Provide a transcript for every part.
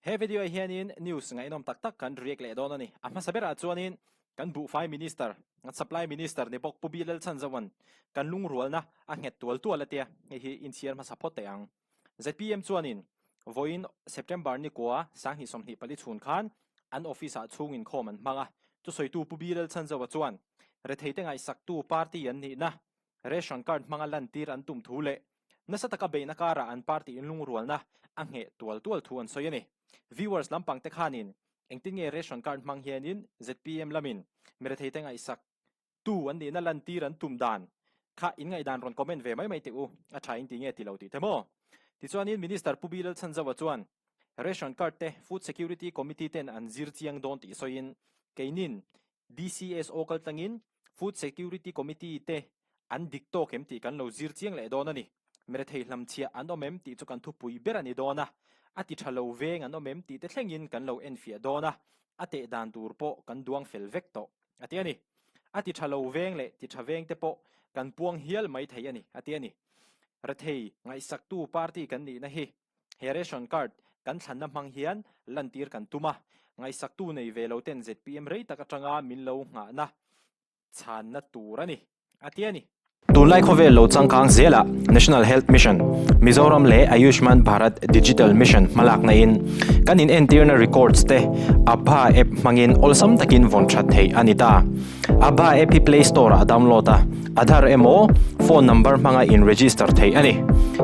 He video ah hianin news ngaihnawm tak tak kan react leh dawn a ni. A hmasa berah chuanin kan buhfai minister, supply minister ni bawk Pu Bi Lalchhanzova'n kan lungrualna a nghet tual tual a tia, hei hi inchhiar hmasa phawt teh ang. Zpm chuanin vawiin September ni kua 2024 chhun khan an office ah chhung inkhawm an hmang a, thusawitu Pu Bi Lalchhanzova chuan retheite ngaihsaktu party an nihna ration card hmanga lantir an tum thu leh nasa taka beihna karah an party inlungrualna a ngheh tual tual thu an sawi a ni. Viewers lampang te khanin engtin nge ration card hmang hianin zpm lamin miretheite ngaihsak tu an nihna lantir an tum dan kha in ngaihdan rawn comment ve mai mai teh u, a tha in ti nge ti lo tih te maw? Tichuanin Minister Pu Bilal Chhanzova chuan ration card te Food Security Committee ten an zir chiang dawn tih sawiin keinin DCSO kaltlangin Food Security Committee te an dik tawk em tih kan lo zir chiang leh dawn a ni. Mirethei hlamchhiah an awm em tih chu kan thupui ber a ni dawn a, a ti tha lo veng an awm em tih te thlengin kan lo enfiah dawn a, a teh dan tur pawh kan duang fel vek tawh a ti a ni. A ti tha lo veng leh ti tha veng te pawh kan puang hial mai thei a ni a ti a ni. Rethei ngaihsaktu party kan nihna hi He ration card kan thlanna hmang hian lantir kan tum a, ngaihsaktu nei ve lo ten zpm rei tak atanga min lo nghahna chhanna tur a ni, a ti a ni. Tunlai khawvel lo changkang zelah National Health Mission, Mizoram leh Ayushman Bharat Digital Mission hmalakna in kan inentirna records te Abha app hmangin awlsam takin vawn that theih a ni ta. Abha app hi Play Store ah download a, Aadhaar emaw phone number hmanga in register theih a ni.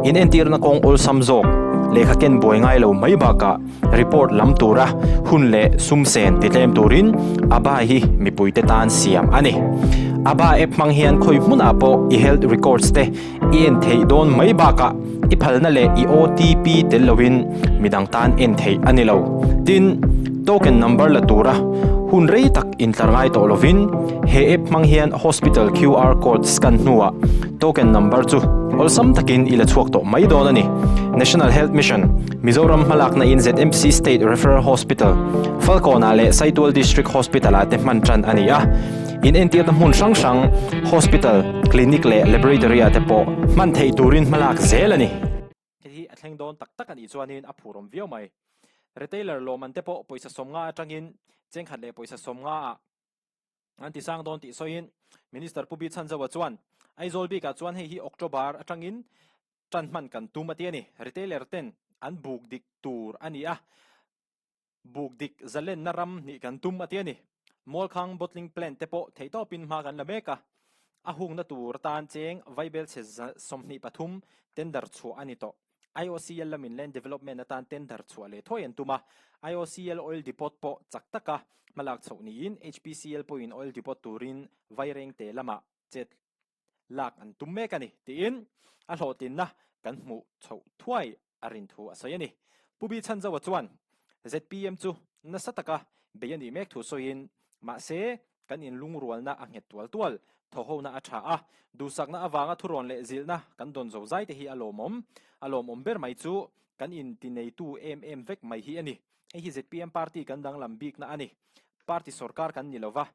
In entirna kawng awlsam zawk, lehkha ken buai ngai lo mai bakah report lam tura hun leh sum sen ti tlem turin Abha hi mipuite tan siam a ni. Abha app hmang hian khawi hmunah pawh i health records te i en theih dawn mai bakah i phalna leh i OTP tel loin midang tan en theih a ni lo. Tin, token number la tura hun rei tak intlar ngai tawh lovin he app hmang hian hospital QR code scan hnuah token number chu awlsam takin i la chhuak tawh mai dawn a ni. National Health Mission, Mizoram hmalakna in ZMC State Referral Hospital, Falkawnah leh Saitual District Hospital-ah te hman tan a ni a. In entirna hmun hrang hrang, hospital, clinic leh laboratory ah te pawh hman theih turin hmalak zel a ni. Hei hi a thleng dawn tak tak a nih chuanin a phur awm viau mai. Retailer lawmman te pawh pawisa 50 atangin chengkhat leh pawisa 50 ah an ti sang dawn tih sawiin Minister Pu Bi Chhanzova chuan Aizawl bikah chuan hei hi October atangin tan hman kan tum a ti a ni. Retailer ten an buk dik tur a ni a. Buk dik zalenna ram hnih kan tum a ti a ni. Mualkhang bottling plant te pawh theihtawpin hma kan la mek a, a hungna tur atan cheng vaibelchhe 23 tender chhuah a ni tawh. IOCL lamin land development atan tender chhuah leh thuai an tum a, IOCL oil depot pawh chak taka hmalak chhoh niin HPCL pawhin oil depot turin Vairengte lamah chet lak an tum mek a ni tiin a hlawhtlinna kan hmuh chhoh thuai a rin thu a sawi a ni. Pu Bi Chhanzoa chuan zpm chu nasa taka bei a nih mek thu sawiin mahse kan inlungrualna a nghet tual tual, thawhhona a tha a, duhsakna avanga thurawn leh zilhna kan dawn zo zai te hi a lawmawm. A lawmawm ber mai chu kan intineitu em em vek mai hi a ni. Hei hi zpm party kan danglam bikna a ni. Party sorkar kan ni lova,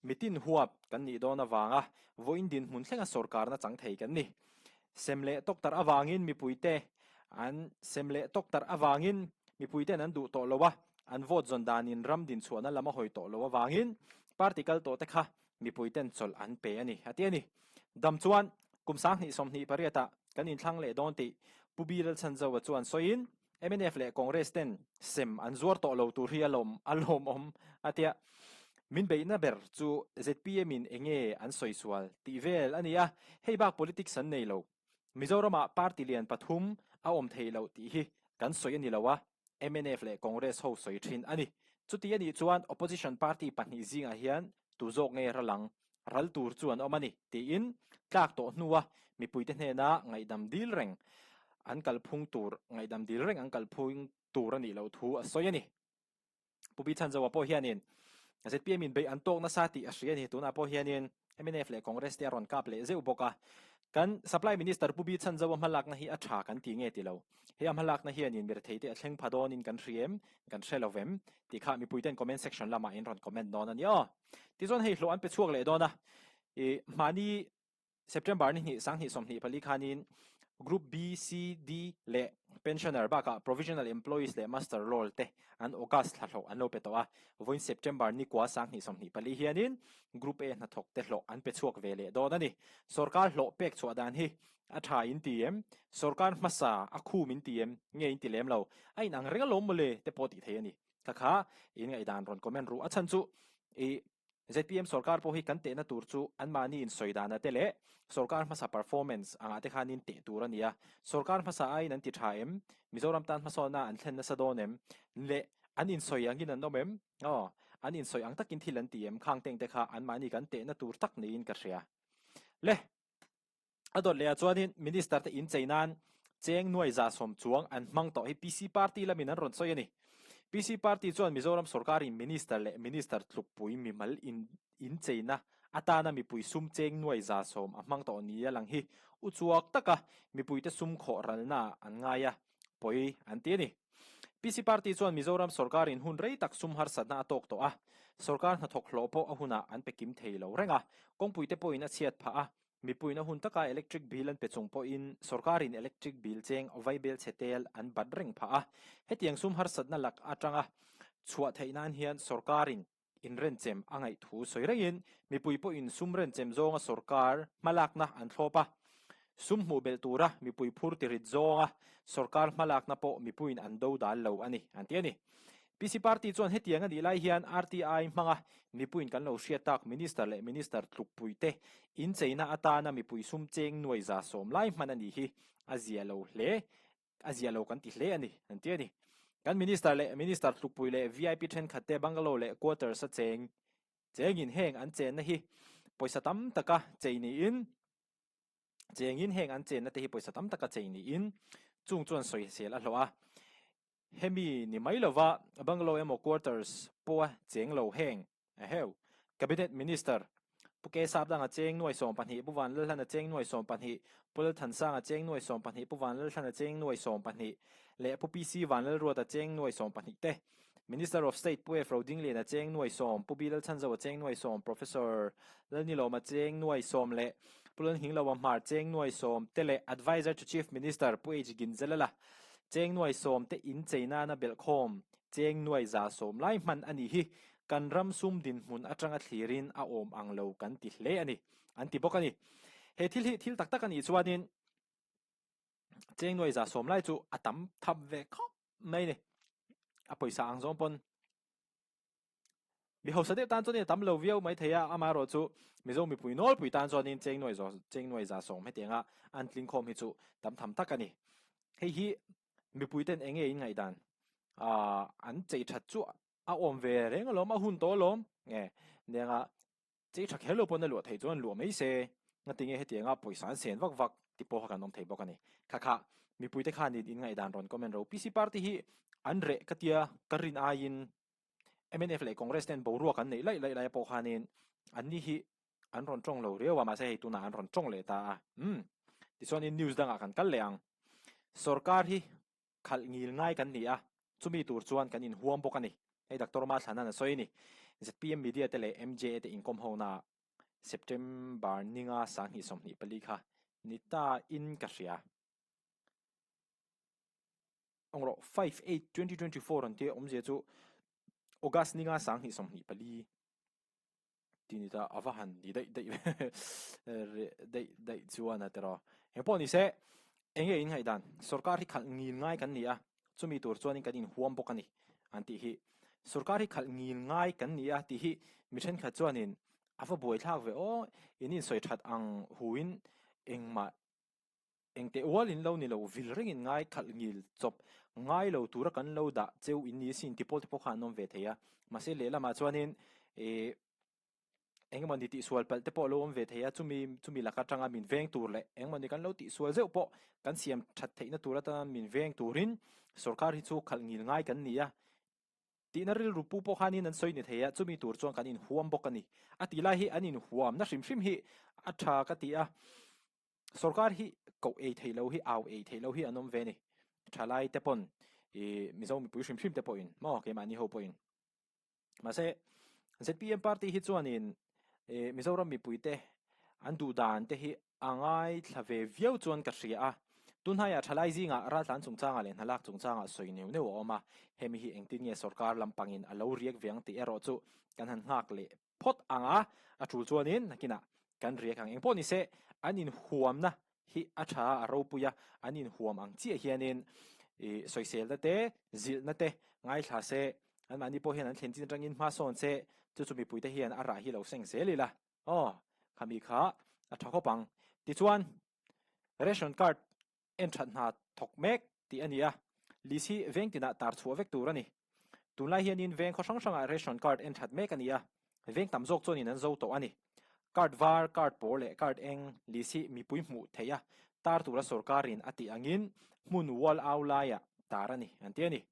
Mitin huap kan nih dawn avanga vawiin dinhmun thlenga sorkarna chang thei kan ni. Sem leh tawktarh avangin mipuite an sem leh tawktarh avangin mipuiten an duh tawh lo a, an vote zawn danin ram dinchhuahna lam a hawi tawh lo avangin party kal tawh te kha mipuiten chawlh an pe a ni, a ti a ni. Dam chuan kum 2028 ah kan inthlang leh dawn tih Pu Biral Chhanzova chuan sawiin, Mnf leh Congress ten sem an zuar tawh lo tur hi a lawm a lawmawm a tia. Min beihna ber chu zpm in enge an sawi sual tih vel a ni a, hei bak politics an nei lo. Mizoramah party lian pathum a awm thei loh tih hi kan sawi a ni lo a, mnf leh Congress ho sawi thin a ni. Chuti a nih chuan opposition party pahnih zingah hian tu zawk nge ral ang? Ral tur chu an awm a ni, tiin tlak tawh hnua mipuite hnena ngaihdam dil reng an kalphung tur ngaihdam dil reng an kalphung tur a nih loh thu a sawi a ni. Pu Bi Chhanzoa pawh hianin zpm in beih an tawk nasa tih a hria a ni. Tunah pawh hianin mnf leh Congress te a rawn kap leh zeuh bawk a. Kan Supply Minister Pu Bi Chhanzoa hmalakna hi a tha kan ti nge ti lo. He a hmalakna hianin mirethei te a thleng pha dawnin kan hria em, kan hre lo vem tih kha mipuiten comment section lamah in rawn comment dawn a ni aw. Tichuan hei hlawh an pe chhuak leh dawn a, i hmani September ni hnih 2024 khanin. Group B, C, D leh Pensioner bakah Provisional Employees leh Muster Roll te an August thla hlawh an lo pe tawh a, vawiin September nikua 2024 hianin Group A hnathawk te hlawh an pe chhuak ve leh dawn a ni. Sorkar hlawh pek chhuah dan hi a tha in ti em? Sorkar hmasa a khum in ti em? Nge in ti lem lo? A inang reng alawm mawle te pawh tih theih a ni. Kha kha in ngaihdan rawn comment ru. A chhan chu i ZPM sorkar pawh hi kan tehna tur chu anmahni insawi dana te leh sorkar hmasa performance angah te khanin teh tur a ni a. Sorkar hmasa aiin an ti tha em? Mizoram tan hmasawnna an thlen nasa dawn em? Leh an insawi angin an awm em? Aw, an insawi ang takin thil an ti em? Khang teng te kha anmahni kan tehna tur tak niin ka hria. Le! A dawt leh ah chuanin Minister te inchei nan cheng nuai 110 chuang an hmang tawh hi PC Party lamin an rawn sawi a ni. PC Party chuan Mizoram sorkarin Minister leh Minister tlukpui mimal incheina atana mipui sum cheng nuai 110 a hmang tawh ni a lang hi uchuak taka mipuite sum khawh ralna ah an ngai a, pawi an ti a ni. PC Party chuan Mizoram sorkarin hun rei tak sum harsatna a tawk tawh a, sorkar hnathawk hlawh pawh a hunah an pe kim thei lo reng a, kawngpuite pawhin a chhiat phah a, Mipuiin a hun taka electric bill an pe chung pawhin sorkarin electric bill cheng vaibel chhe tel an bat reng phah a. Hetiang sum harsatna lak atanga chhuah theih nan hian sorkarin inrenchem a ngaih thu sawi rengin mipui pawhin sum renchem zawnga sorkar hmalakna an thlawp a. Sum hmuh belh tura mipui phur tirit zawnga sorkar hmalakna pawh mipuiin an do dal lo a ni, an ti a ni. PC Party chuan hetiang a nih lai hian RTI hmanga mipuiin kan lo hriat tak Minister leh Minister tlukpuite incheina atana mipui sum cheng nuai 110 lai hman a nih hi a zia lo hle, a zia lo kan ti hle a ni, an ti a ni. Kan Minister leh Minister tlukpui leh VIP thenkhatte bungalow leh quarters a cheng chengin heng an chenna hi pawisa tam taka chei niin chengin heng an chenna te hi pawisa tam taka chei niin chung chuan sawisel a hlawh a. Hemi ni mai lova bungalow emaw quarters pawha cheng lo heng a heu. Cabinet Minister Pu Ke Sapdanga cheng nuai 12, Pu Vanlalhlana cheng nuai 12, Pu Lalthansanga cheng nuai 12, Pu Vanlalhlana cheng nuai 12 leh Pu PC Vanlalruata cheng nuai 12 te. Minister of State Pu F Rodingliana cheng nuai 10, Pu B Lalchhanzoa cheng nuai 10, Professor Lalnilawma cheng nuai 10 leh Pu Lalnghingloa Hmar cheng nuai 10 te leh Adviser to Chief Minister Pu H Ginzelala Cheng nuai 10 te in chei nana belhkhawm cheng nuai 110 lai hman a nih hi kan ram sum dinhmun atanga thlirin a awm ang lo kan ti hle a ni, an ti bawk a ni. He thil hi thil tak tak a nih chuanin cheng nuai 110 lai chu a tam thap ve khawp mai a ni. A pawisa ang zawng pawn Mi hausa deuh tan chuanin a tam lo viau mai thei a, amaherawh chu Mizo mipui nawlpui tan chuanin cheng nuai zaw cheng nuai 110 hetianga an tling khawm hi chu tam tham tak a ni. Hei hi mipui ten eng nge in ngaihdan? Aaa an chei that chu a awm ve reng alawm, a hun tawh alawm nge nenga Chei tha kher lo pawn a luah theih chuan luah mai se, ngatinge hetianga pawisa an sen vak vak ti pawh kha kan awm thei bawk a ni. Kha kha, mipuite khanin in ngaihdan rawn comment ro. PC party hi an reh ka tia ka rin aiin mnf leh Congress ten boruak an neih laih laih lai pawh khanin anni hi an rawn tawng lo riau a, mahse hei tunah an rawn tawng leh ta a. Umm. Tichuanin news dangah kan kal leh ang. Sorkar hi Khalh ngil ngai kan ni a, chumi tur chuan kan inhuam bawk a ni. Hei Doctor Mathlana'n a sawi a ni. Zpm Media te leh MJA te inkawm hona September ninga 2024 kha ni ta in ka hria. Awng rawh, five eight 2024 an tia awmzia chu August ninga 2024. Ti ni ta a va han ni daih daih reh daih daih chuan a tiraw. Engpawh ni se, eng nge in ngaihdan? Sorkar hi khalh ngil ngai kan ni a, chumi tur chuanin kan inhuam bawk a ni an tih hi. Sorkar hi khalh ngil ngai kan ni a tih hi mi thenkhat chuanin a va buaithlak ve aw, in insawi that ang huin engmah Engteh ual in lo ni lo, vil reng in ngai khalh ngil chawp ngai lo tura kan lo dah cheu in ni sin ti pawl te pawh kha an awm ve thei a. Mahse lehlamah chuanin ih engemaw ni tihsual palh te pawh a lo awm ve thei a, chumi chumi laka atanga min veng tur leh engemaw ni kan lo tihsual zeuh pawh kan siam that theihna tur atanga min veng turin sorkar hi chu khalh ngil ngai kan ni a. Tihna rilru pu pawh khanin an sawi ni thei a, chumi tur chuan kan inhuam bawk a ni. A tih lai hi an inhuamna hrim hrim hi a tha ka ti a. Sorkar hi koh ei theih loh hi, au ei theih loh hi an awm ve a ni. Thalai te pawn ih Mizo mipui hrim hrim te pawhin maw keimahni ho pawhin. Mahse zpm party hi chuanin ih Mizoram mipui te an duh dan te hi a ngaithla ve viau chuan ka hria a. Tunhnaiah thalai zingah raltlan chungchangah leh hnalak chungchangah sawi neuh neuh a awm a, hemi hi engtin nge sorkar lampangin a lo riak ve ang tih erawh chu kan han nghak leh phawt ang a, a tul chuanin nakinah kan riak ang. Engpawh nise an inhuamna hi a tha a, a ropui a, an inhuam ang chiah hianin ih sawiselna te, zilhna te ngaithla se, anmahni pawh hian an thlen chin atangin hma sawn se, chu chu mipuite hian a rah hi lo seng zel ila. Aw, khami kha a tha khawp ang. Tichuan, ration card en that hna thawk mek tih a ni a, list hi veng tinah tar chhuah vek tur a ni. Tunlai hianin veng khaw hrang hrangah ration card en that mek a ni a, veng tam zawk chuanin an zo tawh a ni. Card var, card pawl leh card eng list hi mipui hmuh theih a, tar tura sorkarin a tih angin hmun wall au laiah tar a ni, an ti a ni.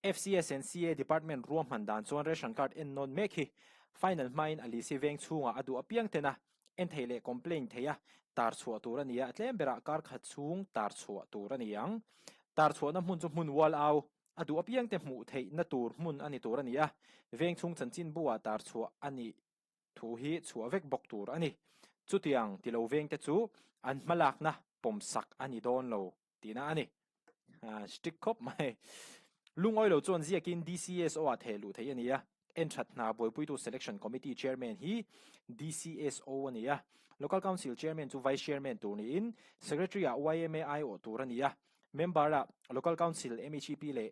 FCS and CA Department ruahman dan chuan ration card en nawn mek hi final hmain a lisi veng chhungah a duh apiang tena en theih leh complaint theih a tar chhuah tur a ni a, a tlem berah kar khat chhung tar chhuah tur a ni ang. Tar chhuahna hmun chu hmun ual au, a duh apiang te hmuh theihna tur hmun a ni tur a ni a, veng chhung chanchinbu ah tar chhuah a nih thu hi chhuah vek bawk tur a ni. Chutiang tilo veng te chu an hmalakna pawmsak a ni dawn lo. tihna a ni. Strict khawp mai. Lungawi lo chuan ziakin DCSO ah theh luh theih a ni a, enthat hna buaipuitu Selection Committee Chairman hi DCSO a ni a, Local Council Chairman chu Vice Chairman tur niin Secretary ah yma aiawh tur a ni a, Member ah Local Council MHEP leh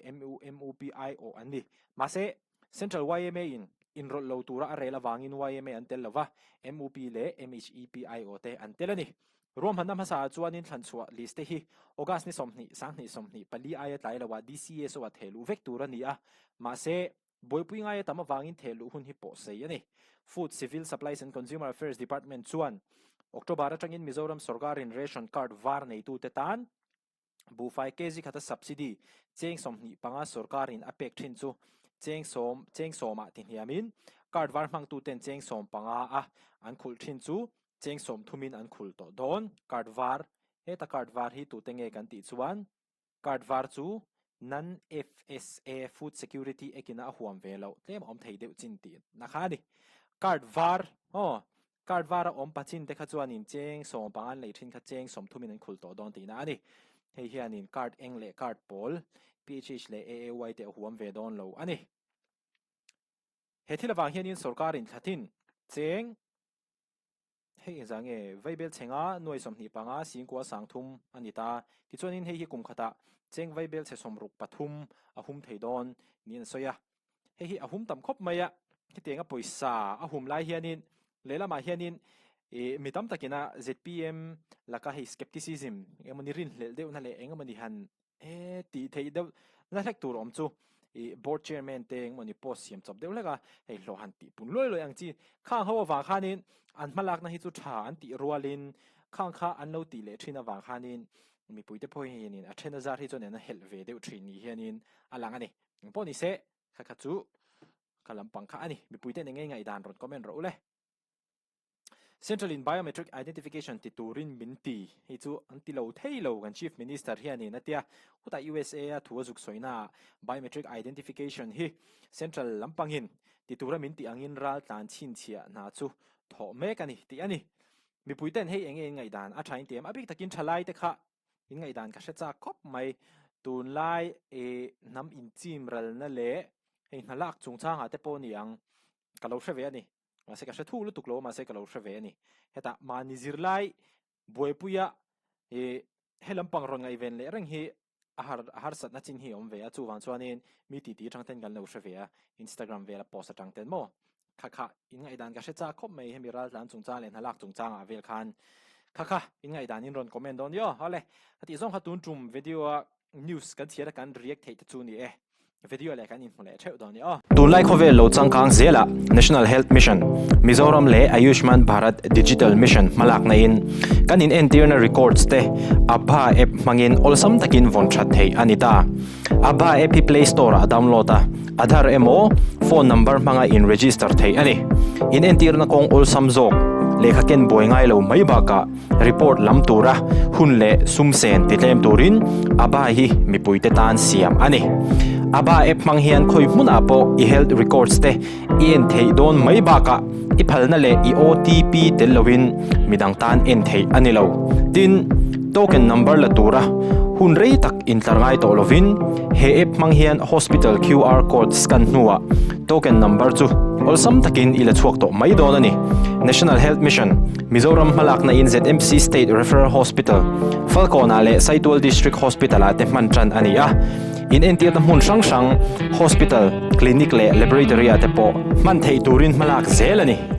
MUP aiawh an ni. Mahse, Central yma in inrawlh lo tura a rel avangin yma an tel lova, MUP leh MHEP aiawh te an tel a ni. Ruahmanna hmasaah chuanin thlanchhuah list te hi August ni 20, 20 24 aia tlai loah DCSO-a theh luh vek tur a ni a, mahse, buaipui ngaia tam avangin theh luh hun hi pawh sei a ni. Food, Civil Supplies and Consumer Affairs Department chuan October atangin Mizoram sorkarin ration card var neitute tan Buhfai kg khata subsidy cheng 25 sorkarin a pek thin chu cheng sawm cheng sawmah ti hniamin card var hmangtuten cheng 15 a an khulh thin chu cheng 30 in an khul tawh dawn. Card var heta card var hi tute nge kan tih chuan card var chu non FSA Food Security Act in a huam ve loh tlem a awm thei deuh chin tih na kha a ni. Card var aw Card var a awm pachin te kha chuanin cheng 15 an lei thin kha cheng 30 in an khul tawh dawn tihna a ni. Hei hianin card eng leh card pawl, PHH leh AAY te a huam ve dawn lo a ni. He thil avang hianin sorkarin thla thin cheng hei engzah nge vaibel chhenga nuai 25 singkua 30 a ni ta. Tichuanin hei hi kum khatah cheng vaibel chhe 63 a hum thei dawn niin an sawi a. Hei hi a hum tam khawp mai a, hetianga pawisa a hum lai hianin lehlamah hianin ih mi tam takina zpm laka hei skepticism engemaw ni rinhlelh deuhna leh engemaw ni han e tih theih deuh na hlek tur awm chu ih board chairman te engemaw ni post siam chawp deuh hlek a, hei hlawh han tih pun luai luai ang chi. Khang ho avang khanin an hmalakna hi chu tha an tih rualin khang kha an lo tih leh thin avang khanin mipuite pawh hianin a then a zar hi chuan an helh ve deuh thin ni hianin a lang a ni. Eng pawh ni se, kha kha chu kha lampang kha a ni. Mipuite nen ngei ngaihdan rawn comment rawh u le. Central in biometric identification ti turin min ti hei chu an ti lo thei lo kan Chief Minister hianin a tia. Khutah USA a thu a zuk sawina ah biometric identification hi Central lampangin ti tura min tih angin ral tlan chhinchhiah hna chu thawh mek a ni tih a ni. Mipuiten hei eng nge in ngaihdan a tha in ti em? A bik takin thalaite kha In ngaihdan ka hre chak khawp mai. Tunlai eh hnam inchim ralna leh hei hna lak chungchangah te pawh a ni ang. Ka lo hre ve a ni. Mahse ka hre thuk lutuk lo a, mahse ka lo hre ve a ni. Hetah mahni zirlai buaipuia eh he lampang rawn ngaihven leh reng hi a har a harsatna chin hi a awm ve a. Chuvang chuanin mi titi atang ten kan lo hre ve a, Instagram vela post atang ten maw. Kha kha, in ngaihdan ka hre chak khawp mai hemi raltlan chungchang leh hnalak chungchangah vel khan. Kha kha, in ngaihdan in rawn comment dawn nia aw le. A tih zawng kha tun tum video a news kan chhiar a kan react theih te chu ni e. Video leh kan inhmu leh theuh dawn nia aw. Tunlai khawvel lo changkang zelah National Health Mission, Mizoram leh Ayushman Bharat Digital Mission hmalakna in kan inentirna records te Abha app hmangin awlsam takin vawn that theih a ni ta. Abha app hi Play Store ah download a, Aadhaar emaw phone number hmanga in register theih a ni. In entirna kawng awlsam zawk, lehkha ken buai ngai lo mai bakah report lam tura hun leh sum sen ti tlem turin Abha hi mipuite tan siam a ni. Abha app hmang hian khawi hmunah pawh i health records te i en theih dawn mai bakah i phalna leh i OTP tel loin midang tan en theih a ni lo. Tin. Token number la tura hun rei tak intlar ngai tawh lovin he app hmang hian hospital QR code scan hnuah token number chu awlsam takin i la chhuak tawh mai dawn a ni. National Health Mission, Mizoram hmalakna in ZMC State Referral Hospital, Falkawnah leh Saitual District Hospital-ah te hman tan a ni a. Inentirna hmun hrang hrang, hospital, clinic leh laboratory-ah te pawh hman theih turin hmalak zel a ni.